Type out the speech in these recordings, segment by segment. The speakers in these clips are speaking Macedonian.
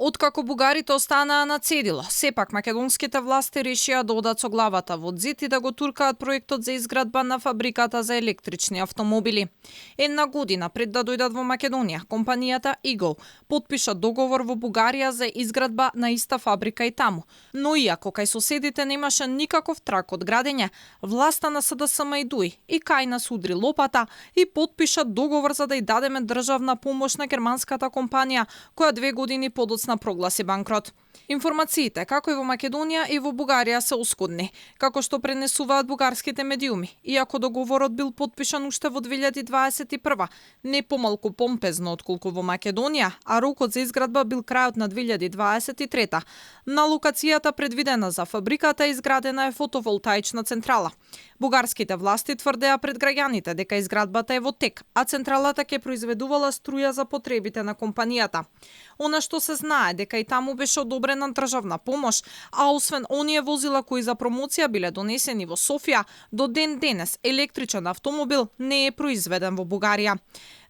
Откако бугарите останаа на цедило, сепак македонските власти решија да одат со главата во зид и да го туркаат проектот за изградба на фабриката за електрични автомобили. Една година пред да дојдат во Македонија, компанијата Eagle потпиша договор во Бугарија за изградба на иста фабрика и таму. Но иако кај соседите немаше никаков траг од градење, власта на СДСМ и ДУИ и кај нас удри лопата и потпиша договор за да ја дадеме државна помош на германската компанија, која 2 години подоцна прогласи банкрот. Информациите, како и во Македонија и во Бугарија, се оскудни, како што пренесуваат бугарските медиуми. Иако договорот бил потпишан уште во 2021, не помалку помпезно отколку во Македонија, а рокот за изградба бил крајот на 2023. На локацијата предвидена за фабриката изградена е фотоволтаична централа. Бугарските власти тврдеа пред граѓаните дека изградбата е во тек, а централата ќе произведувала струја за потребите на компанијата. Она што се знае дека и таму беше одобрена државна помош, а освен оние возила кои за промоција биле донесени во Софија, до ден денес електричен автомобил не е произведен во Бугарија.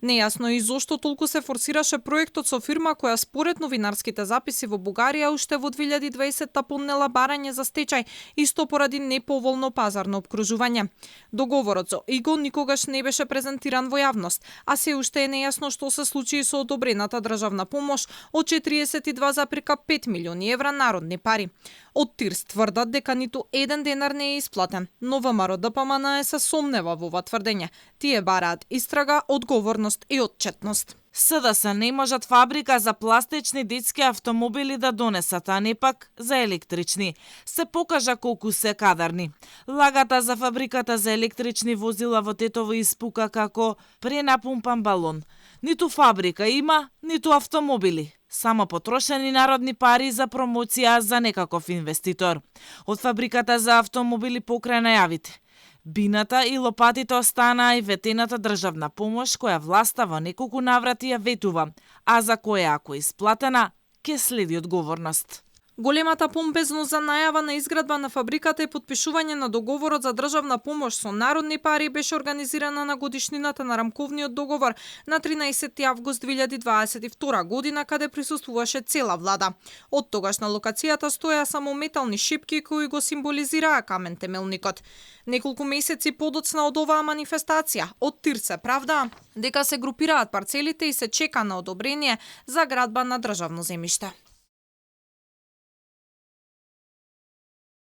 Нејасно и зошто толку се форсираше проектот со фирма која според новинарските записи во Бугарија уште во 2020 поднела барање за стечај, исто поради неповолно пазарно обкружување. Договорот со Eagle никогаш не беше презентиран во јавност, а се уште е нејасно што се случи со одобрената државна помош од 42,5 милиони евра народни пари. Од ТИРС тврдат дека ниту еден денар не е исплатен, но ВМРО ДПМН се сомнева во ова тврдење. Тие бараат истрага, одговорност и отчетност. СДС не можат фабрика за пластични детски автомобили да донесат, а не пак за електрични. Се покажа колку се кадарни. Лагата за фабриката за електрични возила во Тетово испука како пренапумпан балон. Ниту фабрика има, ниту автомобили. Само потрошени народни пари за промоција за некаков инвеститор. Од фабриката за автомобили покрај најавите. Бината и лопатите останаа и ветената државна помош која власта во неколку наврати ја ветува, а за која ако исплатена, ќе следи одговорност. Големата помпезност за најава на изградба на фабриката и подпишување на договорот за државна помош со народни пари беше организирана на годишнината на рамковниот договор на 13 август 2022 година, каде присуствуваше цела влада. Од тогаш на локацијата стоја само метални шипки кои го символизираа камен темелникот. Неколку месеци подоцна од оваа манифестација, од ТИРС се правда дека се групираат парцелите и се чека на одобрение за градба на државно земјиште.